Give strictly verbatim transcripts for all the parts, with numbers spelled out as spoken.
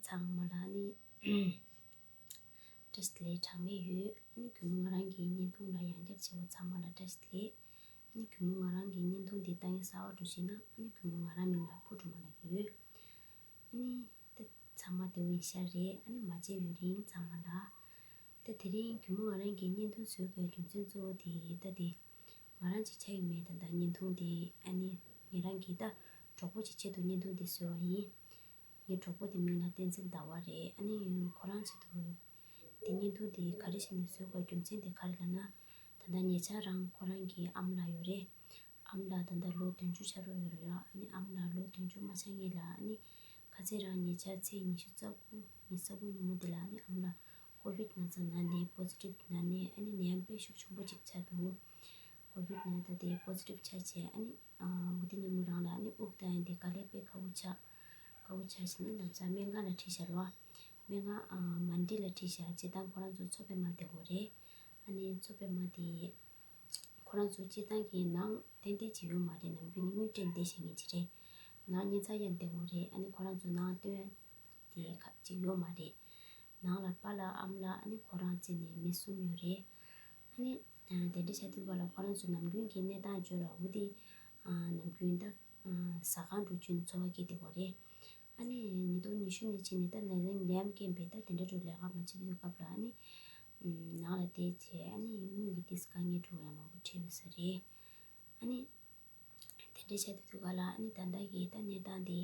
ཚང་མ་ལ་ནི་བཀྲ་ཤིས་བདེ་ལེགས་གྲངས་མེད་ཡོད། ཨ་ནི་རྒྱུན་མོ་ང་རང་གི་བརྙན་ཐུང་ལ་ཡང་བསྐྱར་བྱས་པ་ཚང་མ་ལ་བཀྲ་ཤིས་བདེ་ལེགས། ཨ་ནི་རྒྱུན་མོ་ང་རང་གི་བརྙན་ཐུང་འདི་ལྟ་ཡང་གསར་པ་འགྲོ་བྱས་ན། ཨ་ནི་རྒྱུན་མོ་ང་རང་མིང་ལ་ཕུར་སྒྲོལ་མ་ལབ་ཡོད། ཨ་ནི་ད་ཚང་མ་བདེ་པོ་ཡིན་ཤག་རེད། ཨ་ནི་མ་མཇལ་ཡུན་རིང་ཚང་མ་ལ། ད་དེ་རིང་རྒྱུན་མོ་ང་རང་གི་བརྙན་ཐུང་བཟོ་དགོས་རྒྱུ་མཚན་གཙོ་བོ་དེ་ད་དེ་ང་རང་གཅིག་ཆགས་ཀྱི་མེད། ད་ད་བརྙན་ཐུང་དེ་ཨ་ནི་ང་རང་གི་ད་གྲོགས་པོ་གཅིག་ཆེད་དུ་བརྙན་ཐུང་དེ་བཟོས་པ་ཡིན། ངའི་གྲོགས་པོ་དེ་མིང་ལ་བསྟན་འཛིན་ཟླ་བ་རེད། ཨ་ནི་ཁོ་རང་ཆེད་དུ་དེ་བརྙན་ཐུང་དེ་ག་རེ་བྱས་ནས་བཟོ་དགོས་རྒྱུ་མཚན་དེ་ག་རེ་ལབ་ན། ད་ལྟ་ཉེ་ཆར་རང་ཁོ་རང་གི་ཨ་མ་ལགས་ཡོད་རེད། ཨ་མ་ལགས་ད་ལྟ་ལོ་བདུན་ཅུ་ཆགས་རོགས་ཡོད་རེད་ཡ། ཨ་ནི་ཨ་མ་ལགས་ལོ་བདུན་ཅུ་མ་ཆགས་སྔོན་ལ་ཨ་ནི་ཁ་སང་རང་ཉེ་ཆར་ཚེས་ཉི་ཤུ་རྩ་དགུ་ཉི་ཤུ་རྩ་དགུ་ཉིན་མོ་དེ་ལ་ཨ་ནི་ཨ་མ་ལགས་ཀོ་བིད་ན་ཚ་ན་ནས་པོ་ཛི་ཊིབ་ན་ནས་ཨ་ནི་ནད་ཡམས་དཔེ་ཤུགས་ཆེན་པོ་ཅིག་ཆགས་འདུག་ཀོ་བིད་ན་ཚ་དེ་པོ་ཛི་ཊིབ་ཆགས་བྱས་ཨ་ནི། ཨ་འོ་དེ་ཉིན་མོ་རང་ལ་ཨ་ནི་དབུགས་བཏང་ཡ་དེ་དཀའ་ལས་དཔེ་ཁག་པོ་ཆགས། དཀའ་པོ་ཆགས་བྱས་ནས་ལམ་སང་སྨན་ཁང་ལ་ཁྲིད་བཞག་རོགས། སྨན་ཁང་ཨ་མན་ཌི་ལ་ཁྲིད་བཞག་སྤྱིར་བཏང་ཁོ་རང་ཚོ་མཚོ་པདྨ་བསྡད་ཡོད་རེད། ཨ་ནི་མཚོ་པདྨ་དེ་ཁོ་རང་ཚོ་སྤྱིར་བཏང་གི་ནང་ཏན་ཏན་ཅིག་ཡོད་མ་རེད། ནམ་རྒྱུན་ནི་དངུལ་སྤྲད་བསྡད་བཞག་མཁན་ཅིག་རེད། ནང་ཉེ་ཚ་ཡང་བསྡད་ཡོད་རེད། ཨ་ནི་ཁོ་རང་ཚོ་ནང་སྟོན་དེ་ཁ་ཅིག་ཡོད་མ་རེད། ནང་ལ་པཱ་ལགས་ཨ་མ་ལགས་ཨ་ནི་ཁོ་རང་བརྩིས་ནས་མི་གསུམ་ཡོད་རེད། ཨ་ནི་དེ་འདྲ་བྱ་དུས་ག་ལ་ཁོ་རང་ཚོ་ནམ་རྒྱུན་གྱི་གནས་སྟངས་བརྗོད་ལ་འོ་དེ་ནམ་རྒྱུན་ད་ཟ་ཁང་འགྲོ་རྒྱུ་ནི་འཚོ་བ་སྐྱེལ་བསྡད་ཡོད་རེད། ཨ་ནི་ཉིས་སྟོང་ཉི་ཤུ་ནས་བྱས་ནས་ད་ནད་ཡམས་རྐྱེན་པས་ད་དེ་འདྲ་འགྲོ་ལས་ཀ་མ་བྱེད་དུས་སྐབས་ལ་ཨ་ནི་ནང་ལ་བསྡད་བྱས་ཨ་ནི་དངུལ་གྱི་ཏིས་དཀའ་ངལ་འགྲོ་ཡ་མང་པོ་འཕྲད་ཡོད་ས་རེད། ཨ་ནི་དེ་འདྲ་བྱ་དུས་ག་ལ་ཨ་ནི་ད་ལྟ་གི་ད་གནས་སྟངས་དེ།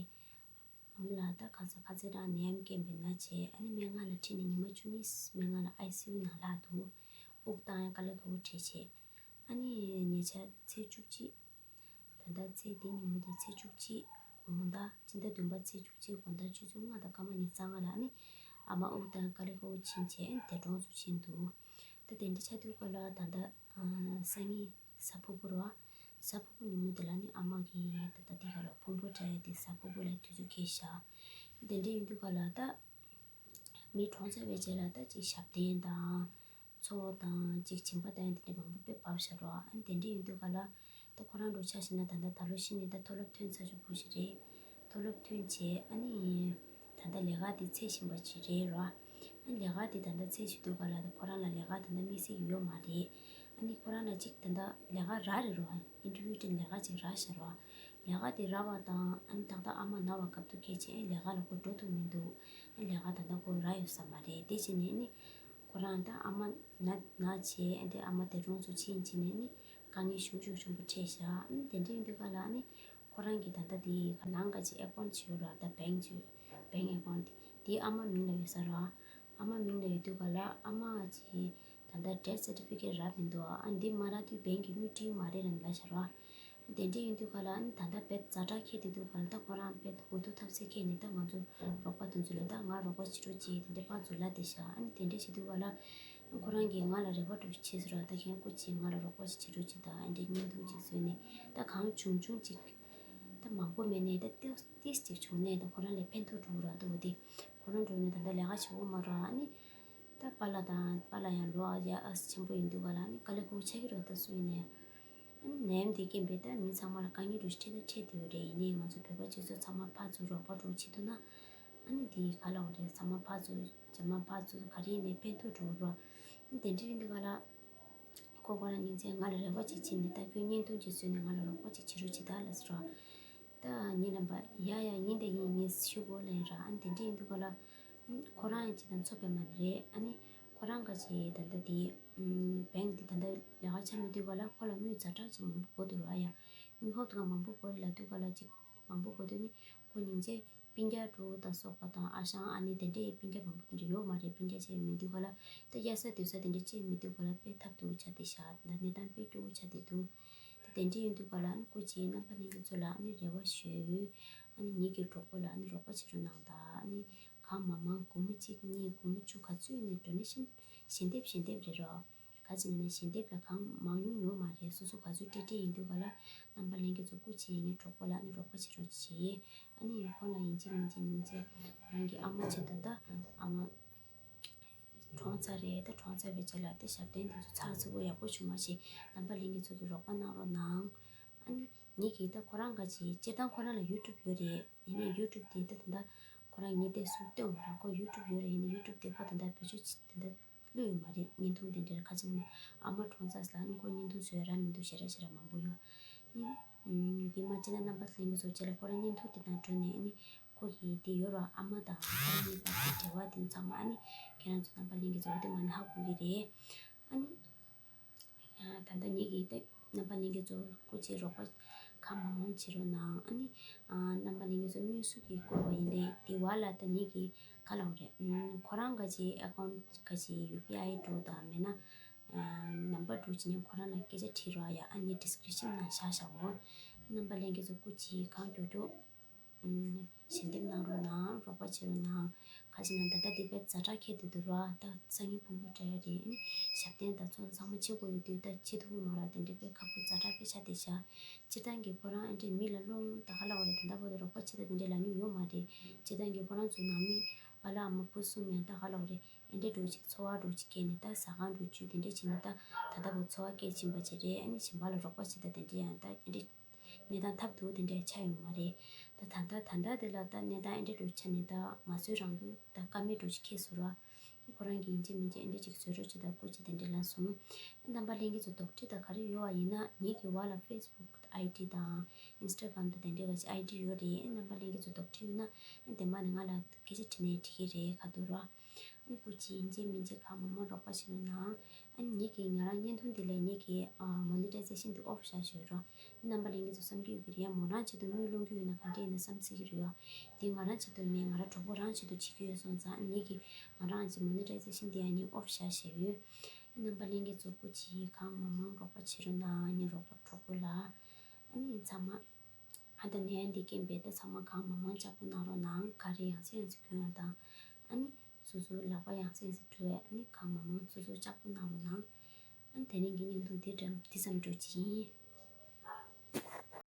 ཨ་མ་ལགས་ད་ཁ་ས་ཁ་ཚེ་རང་ནད་ཡམས་རྐྱེན་པས་ན་བྱས་ཨ་ནི་སྨན་ཁང་ལ་ཁྲིད་ནས་ཉི་མ་བཅུ་གཉིས་སྨན་ཁང་ལ་ཨའི་སི་ཡུ་ནང་ལྷག་འདུག་དབུགས་བཏང་ཡ་དཀའ་ལས་ཁག་པོ་འཕྲད་བྱས། ཨ་ནི་ཉེ་ཆར་ཚེས་བཅུ་གཅིག་ད་ལྟ་ཚེས་འདི་ཉིན་མོ་དེ་ཚེས་བཅུ་གཅིག་དགོང་དག་སྤྱི་ཟླ་བདུན་པ་ཚེས་བཅུ་གཅིག་དགོང་དག་ཆུ་ཚོད་ལྔ་དང་སྐར་མ་ཉི་ཤུ་རྩ་ལྔ་ལ་ཨ་ནི་ཨ་མ་དབུགས་བཏང་ཡ་དཀའ་ལས་ཁག་པོ་ཕྱིན་བྱས་ཨ་ནི་འདས་གྲོངས་སུ་ཕྱིན་འདུག་ད་དེ་འདྲ་ཆགས་དུས་ག་ལ་ད་ལྟ་སང་ཉིན། གཟའ་ཕུར་བུ་རེད་བ། གཟའ་ཕུར་བུ་ཉིན་མོ་དེ་ལ་ནི་ཨ་མ་གིས་ད་ལྟ་དེ་ག་ལ་ཕུང་པོ་བཀྲ་ཡ་དེ་གཟའ་ཕུར་བུ་ལ་དུས་ཚོད་འཁེལ་བཞག་དེ་འདྲ་ཡིན་དུས་ག་ལ་ད་མི་གྲོངས་ཚར་བའི་རྗེས་ལ་ད་ཅིག་ཞབས་བརྟན་དང་། ཚོགས་དང་ཅིག་སྦྱིན་པ་དང་དེ་འདྲ་མང་པོ་དཔེ་བབས་བཞག་རོགས། ཨ་ནི་དེ་འདྲ་ཡིན་དུས་ག་ལ་ད་ཁོ་རང་འགྲོ་ཆ་ཞིག་ན་ད་ལྟ་ད་ལོ་གཞི་ནས་ད་མཐོ་སློབ་ཐོན་ཚར་ཆོག་པོ་ཞིག་རེད། མཐོ་སློབ་ཐོན་བྱས་ཨ་ནི། ད་ལྟ་ལས་ཀ་དེ་འཚོལ་བཞིན་པ་ཅིག་རེད་རོ། ཨ་ནི་ལས་ཀ་དེ་ད་ལྟ་འཚོལ་བཞིན་དུས་ག་ལ་ད་ཁོ་རང་ལ་ལས་ཀ་ད་ལྟ་དམིགས་བསལ་ཡོད་མ་རེད། ཨ་ནི་ཁོ་རང་ལ་ཅིག་ད་ལྟ་ལས་ཀ་རག་རེད་རོ། ཨིན་ཊར་བིའུ་སྤྲད་ལས་ཀ་ཅིག་རག་ཤག་རོ། ལས་ཀ་དེ་རག་པ་དང་ཨ་ནི་ཏག་ཏག་ཨ་མ་ན་བ་སྐབས་དུས་སྐད་ཆ་ཨེ་ལས་ཀ་ལ་ཁོ་འགྲོ་ཐུབ་མི་འདུག་ཨ་ལས་ཀ་ད་ལྟ་ཁོ་རག་ཡོད་ས་མ་རེད། དེ་བྱས་ནས་ཨ་ནི་ཁོ་རང་ད་ཨ་མ་ན་ན་བྱས་ཨ་དེ་ཨ་མ་འདས་གྲོངས་སུ་ཕྱིན་བྱས་ནས་ཨ་ནི་དཀའ་ངལ་ཞེ་པོ་ཞེ་པོ་ཆེན་པོ་འཕྲད་ཤག་ཨ་ནི་དེ་འདྲ་ཡིན་དུས་ག་ལ་ཨ་ནི། ཁོ་རང་གི་ད་ལྟ་དེ་ནང་ག་ཅིག་ཨེ་ཀོན་བྱེད་ཡོད་ར། ད་བེང་ཅིག་བེང་ཨེ་ཀོན་དེ་དེ་ཨ་མ་མིང་ལ་ཡོད་ས་ར། ཨ་མ་མིང་ལ་ཡོད་དུས་ག་ལ་ཨ་མ་ཅིག་ད་ལྟ་ཌེཐ་སར་ཊི་ཕི་ཀེཊ་རག་མི་འདུག་ཨ་འདི་མ་རག་དུས་བེང་གི་དངུལ་སྤྲད་མ་རེད་ལབ་ཤག་ར། དེ་འདྲ་ཡིན་དུས་ག་ལ་ཨ་ནི་ད་ལྟ་དཔེ་ཛ་དྲག་འཁེལ་དུས་དུས་ག་ལ་ད་ཁོ་རང་དཔེ་འུ་ཐུག་ཐབས་ཟད་འཁེལ་ནས་ད་ང་ཚོ་རོགས་པ་དེ་ཚོ་ལ་ད་ང་རོགས་པ་བྱེད་རོགས་བྱེད་དེ་འདྲ་ཕར་ཚུར་ལབ་བསྡད་ཤག་ཨ་ནི་དེ་འདྲ་བྱེད་དུས་ག་ལ། ཁོ་རང་གིས་ང་ལ་རེ་བ་འདྲ་བོ་བྱས་སོང་ར། ད་ཁྱེད་སྐུ་མཁྱེན་ང་ལ་རོགས་པ་ཞིག་བྱེད་རོགས་བྱེད་དང་། ཨ་འདྲའི་བརྙན་ཐུང་ཅིག་བཟོས་ནས་ད་གང་བྱུང་བྱུང་ཅིག་ད་མང་པོ་མེད་ནས་ད་ཏོག་ཙམ་ཅིག་བྱུང་ནས་ད་ཁོ་རང་ལ་ཕན་ཐོགས་འགྲོ་གི་ར། ད་འོ་དེ་ཁོ་རང་འགྲོ་ནས་ད་ལྟ་ལས་ཀ་བྱེད་འོ་མ་ར། ཨ་ནི་ད་པཱ་ལགས་དང་པཱ་ལགས་ཡང་ལོ་ཡ་ཨ་ཆེན་པོ་ཡིན་དུས་ག་ལ་ཨ་ནི་དཀའ་ལས་ཁག་པོ་ཆགས་ཀྱི་ར། ད་སུ་ཡིན་ནའི་ཨ་ནི་ནད་ཡམས་འདི་རྐྱེན་པས་ད་མི་ཚང་མ་ལ་དཀའ་ངལ་འདྲ་བོ་ཞིག་འཕྲད་ད་འཕྲད་བསྡད་ཡོད་རེད། ཡིན་ནའི་ང་ཚོ་བོད་པ་སྤྱི་ཚོགས་ཚང་མ་ཕར་ཚུར་རོགས་པ་འདྲ་བོ་བྱེད་ཐུབ་ན། ཨ་ནི་དེ་ག་ལ་འོ་རེད། ཚང་མ་ཕར་ཚུར་རྗེས་མ་ཕར་ཚུར་ག་རེ་ཡིན་ནའི་ཕན་ཐོགས་འགྲོ་གི་རེད་བ། དེ་འདྲ་ཡིན་དུས་ག་ལ། ཁོ་ཁོ་རང་སྙིང་རྗེ་ང་ལ་རེ་བ་ཅིག་བྱས་ནས་ད་ཁྱོད་བརྙན་ཐུང་ཅིག་བཟོས་ནས་ང་ལ་རོགས་པ་ཅིག་བྱེད་རོགས་བྱེད་ད་ལབ་ཟེར་བ། ད་ངའི་རྣམ་པ་ཡ་ཡ་ཡིན་ད་ཡིན་ངས་ཞུ་དགོས་ལབ་ཡིན་ར། ཨ་ནི་དེ་འདྲ་ཡིན་དུས་ག་ལ། ཁོ་རང་ཡང་ཅིག་དང་མཚོ་པདྨ་ནས་རེད། ཨ་ནི་ཁོ་རང་ག་ཅིག་ད་ལྟ་དེ་བེང་དེ་ད་ལྟ་ལས་ཀ་ཆགས་མེད་དུས་ག་ལ་ཁོ་ལ་དངུལ་ཛ་དྲག་ཅིག་མང་པོ་དགོས་འདུག་ར། ཡ་དངུལ་ཧོབ་ཏེ་ག་མང་པོ་དགོས་རེད་ལབ་དུས་ག་ལ་ཅིག་མང་པོ་དགོས་དུས་ནི་ཁོ་སྙིང་རྗེ། སྤུན་ཀྱག་འདྲ་བོ་དང་སོགས་པ་དང་ཨ་ཞང་ཨ་ནེ་དེ་འདྲས་སྤུན་ཀྱག་མང་པོ་དེ་འདྲས་ཡོད་མ་རེད། སྤུན་ཀྱག་བཅས་ཡོད་མི་འདུག་ག་ལ། ད་གཡར་ས་སྡོད་ས་དེ་འདྲས་བཅས་མི་འདུག་ག་ལ། དཔེ་ཐབས་སྡུག་ཆགས་བསྡད་ཤག་ད་གནས་སྟངས་དཔེ་སྐྱོ་བོ་ཆགས་བསྡད་འདུག་ད་དེ་འདྲས་ཡིན་དུས་ག་ལ་ཨ་ནི་སྐུ་མཁྱེན་རྣམ་པ་ལྷན་རྒྱས་ཚོ་ལ་ཨ་ནི་རེ་བ་ཞུ་ཡ་ཡོད། ཨ་ནི་ངེད་ཀྱི་གྲོགས་པོ་ལ་ཨ་ནི་རོགས་པ་བྱེད་རོགས་གནང་དང་། ཨ་ནི་གང་མང་མང་སྒོར་མོ་གཅིག་གཉིས་སྒོར་མོ་བཅུ་ག་ཚོད་ཡིན་ནའི་ཌོ་ནེ་ཤན་ཞལ་འདེབས་ཞལ་འདེབས་རེད་རོ། ག་ཅི་ནས་ཞལ་འདེབས་ལ་གང་མང་ཉུང་ཡོད་མ་རེད། སོ་སོ་ག་ཚོད་སྤྲད་སྤྲད་ཡིན་དུས་ག་ལ་རྣམ་པ་ལྷན་རྒྱས་ཚོ་སྐུ་མཁྱེན་ངའི་གྲོགས་པོ་ལ་ཨ་ནི་རོགས་པ་བྱེད་རོགས་བྱེད། ཨ་ནི་ཁོང་ལ་ཡིན་གཅིག་མིན་གཅིག་ཉིན་གཅིག་རང་གི་ཨ་མ་ཆེད་དུ་ད་ཨ་མ་གྲོངས་ཚར་རེད། ད་གྲོངས་ཚར་བའི་རྗེས་ལ་དེ་ཞབས་བརྟན་དེ་ཚོ་ཚགས་ཚུད་པོ་ཡག་པོ་བྱུང་མ་ཞེས་རྣམ་པ་ལྷན་རྒྱས་ཚོ་གི་རོགས་པ་གནང་རོགས་གནང་། ཨ་ནི་ངེད་ཀྱིས་ད་ཁོ་རང་ག་ཅིག་སྤྱིར་བཏང་ཁོ་རང་ལ་ཡུ་ཊུབ་ཡོད་རེད། ཡིན་ནའི་ཡུ་ཊུབ་དེ་ད་ད་ལྟ་ ཁོ་རང་ཉིད་དེ་སུ་སྟོན་ར་ཁོ་ཡུ་ཊུབ་ཡོད་རེད། ཡིན་ནའི་ཡུ་ཊུབ་དེ་ཁོ་ད་ལྟ་བེད་སྤྱོད་ཅི་ད་ལྟ་བླུགས་ཡོད་མ་རེད། བརྙན་ཐུང་དེ་འདྲ་ཁ་ཅིག་ནི་ཨ་མ་གྲོངས་ཚར་ལ་ནི་ཁོ་བརྙན་ཐུང་བཟོས་ར་མི་འདུག་ཞེ་དྲག་ཞེ་དྲག་མང་པོ་ཡོད། ཨ་ནི་ཨམ་དེ་མ་བྱས་ན་རྣམ་པ་ལྷན་རྒྱས་ཚོ་བྱས་ལ་ཁོ་རང་བརྙན་ཐུང་དེ་དང་འགྲོ་ནས་ཨ་ནི་ཁོ་གི་དེ་ཡོད་ར་ཨ་མ་དང་ཁོ་རང་གཉིས་བར་གྱི་འབྲེལ་བ་དེ་ཚང་མ་ཨ་ནི་ཁྱེད་རང་ཚོ་རྣམ་པ་ལྷན་རྒྱས་ཚོ་དེ་མ་ནི་ཧ་གོ་གི་རེད། ཨ་ནི། ད་ལྟ་ངེད་ཀྱིས་ཏེ་རྣམ་པ་ལྷན་རྒྱས་ཚོ་སྐུ་མཁྱེན་རོགས་པ་གང་མང་མང་བྱེད་རོགས་གནང་། ཨ་ནི་རྣམ་པ་ལྷན་རྒྱས་ཚོ་དངོས་སུ་གི་བསྐུར་བ་ཡིན་ཏེ་དེ་བ་ལ་ད་ངེད་ཀྱིས་ག་ལབ་རེད། ཁོ་རང་ག་ཅི་ཨེ་ཀའུན་ཊི་ག་ཅི་ཡུ་པི་ཨའི་འགྲོ་དང་མེད་ན་ནམ་བར་འགྲོ་ཅི་ཉན་ཁོ་རང་ལ་སྐད་ཆ་དྲིས་རོགས་ཡ། ཨ་ནི་ཌི་སི་ཀི་རིབ་ཤན་ནང་བཞག་བཞག་འོ། རྣམ་པ་ལྷན་རྒྱས་ཚོ་སྐུ་མཁྱེན་གང་མགྱོགས་མགྱོགས། ཞལ་འདེབས་གནང་རོགས་གནང་། རོགས་པ་བྱེད་རོགས་གནང་། ག་ཅི་ན་ད་ལྟ་འདི་དཔེ་ཛ་དྲག་ཁྱེར་དུ་འདུག་ར། ད་སང་ཉིན་ཕུང་པོ་སྤྲད་ཡ་རེད། ཨ་ནི་ཞབས་བརྟན་དང་ཚོགས་གཙོ་ཚང་མ་བྱེད་དགོས་ཡོད་དུས་ད་བྱེད་ཐུབ་ཀྱི་མ་རེད། དེ་འདྲའི་དཔེ་ཁག་པོ་ཛ་དྲག་དཔེ་ཆ་དེ་བཞག་སྤྱིར་བཏང་གི་ཁོ་རང་ཨ་འདྲས་མི་ལ་སློང་ད་ག་ལབ་དགོས་རེད། ད་ལྟ་བར་དུ་རོགས་པ་བྱེད་ད་དེ་འདྲས་ལབ་མྱོང་ཡོད་མ་རེད། སྤྱིར་བཏང་གི་ཁོ་རང་ཚོའི་ནང་མི་པཱ་ལགས་ཨ་མ་བུ་གསུམ་ཡང་ད་ག་ལབ་དགོས་རེད། ཨ་འདྲས་འགྲོ་ཅིག་འཚོ་བ་འགྲོ་ཅིག་སྐྱེལ་ནས་ད་ཟ་ཁང་འགྲོ་བཅུག་དེ་འདྲས་བྱས་ནས་ད་ད་ལྟ་བར་འཚོ་བ་སྐྱེལ་བཞིན་པ་ཅིག་རེད། ཨ་ནི་གཞན་པ་ལ་རོགས་པ་བྱེད་ད་དེ་འདྲས་ཡང་ད་ཨ་འདྲས། གནས་སྟངས་ཐབས་སྡུག་དེ་འདྲ་ཆགས་ཡོད་མ་རེད། ད་ད་ལྟ་ད་ལྟ་དེ་ལ་ད་གནས་སྟངས་ཨེ་འདྲ་འགྲོ་ཆ་ནས་ད་མ་བཟོད་རང་གི་ད་ཀ་མེད་འགྲོ་ཅིག་ཁེལ་སོང་ར། ཁོ་རང་གིས་ཡིན་གཅིག་མིན་གཅིག་ཨེ་འདྲ་ཅིག་བཟོ་རོགས་བྱེད་ད་སྐུ་མཁྱེན་དེ་འདྲ་ལ་སོང་། རྣམ་པ་ལྷན་རྒྱས་ཚོ་དོགས་འདྲི་ད་ག་རེ་ཡོད་པ་ཡིན་ན་ངེད་ཀྱི་བར་ལ་ཕེ་སི་བུག་ཨའི་ཌི་དང་ཨིན་སི་ཊ་གྷ་རམ་དང་དེ་འདྲ་ག་ཅིག་ཨའི་ཌི་ཡོད་རེད། རྣམ་པ་ལྷན་རྒྱས་ཚོ་དོགས་འདྲི་ཡོད་ན་དེ་མ་ནས་ང་ལ་སྐད་ཆ་དྲིས་ནས་འགྲིག་གི་རེད་ག་འདུག་ར། ཨ་ནི་སྐུ་མཁྱེན་ཡིན་གཅིག་མིན་གཅིག་གང་མང་མང་རོགས་པ་བྱེད་རོགས་གནང་། ཨ་ནི་ངེད་ཀྱིས་ང་རང་བརྙན་ཐུང་འདི་ལས་ངེད་ཀྱིས་མོ་ནི་ཊའི་ཛེ་ཤན་འདི་ཨོཕ་བཞག་ཞུས་རོགས། རྣམ་པ་ལྷན་རྒྱས་ཚོ་བསམ་གྱི་ཡོད་ཀྱི་རེད་ཡ། མོ་རང་ཆེད་དུ་དངུལ་སློང་རྒྱུ་ཡོད་ན་ག་འདྲ་ཡིན་ན་བསམ་སྲིད་ཀྱི་རེད་ཡ། འདི་ང་རང་ཆེད་དུ་མེད། ང་རང་གྲོགས་པོ་རང་ཆེད་དུ་བྱེད་ཀྱི་ཡོད་སོང་ཙང་ཨ་ནི་ངེད་ཀྱིས་ང་རང་ཨ་ཅེ་མོ་ནི་ཊའི་ཛེ་ཤན་འདི་ཡང་ངེད་ཨོཕ་བཞག་བཞག་ཡོད། རྣམ་པ་ལྷན་རྒྱས་ཚོ་སྐུ་མཁྱེན་གང་མང་མང་རོགས་པ་བྱེད་རོགས་གནང་། ངེད་རོགས་པ་གྲོགས་པོ་ལ་ཨ་ནི་ཚང་མ། ཨ་ད་ནད་ཡམས་འདི་རྐྱེན་པས་ད་ཚང་མ་གང་མང་མང་ལྕགས་པོ་གནང་རོགས་གནང་། ག་རེ་ཡང་སེ་ཡང་སེ་གྱོན་ཡང་དང་། ཨ་ནི་སོ་སོའི་ལག་པ་ཡང་སེ་ཡང་སེ་འགྲོ་བས། ཨ་ནི་གང་མང་མང་སོ་སོ་ལྕགས་པོ་གནང་རོགས་གནང་། ཨ་ནི་དེ་རིང་གི་བརྙན་ཐུང་འདི་འདྲ་འདི་ཙམ་འགྲོ་གི་ཡིན།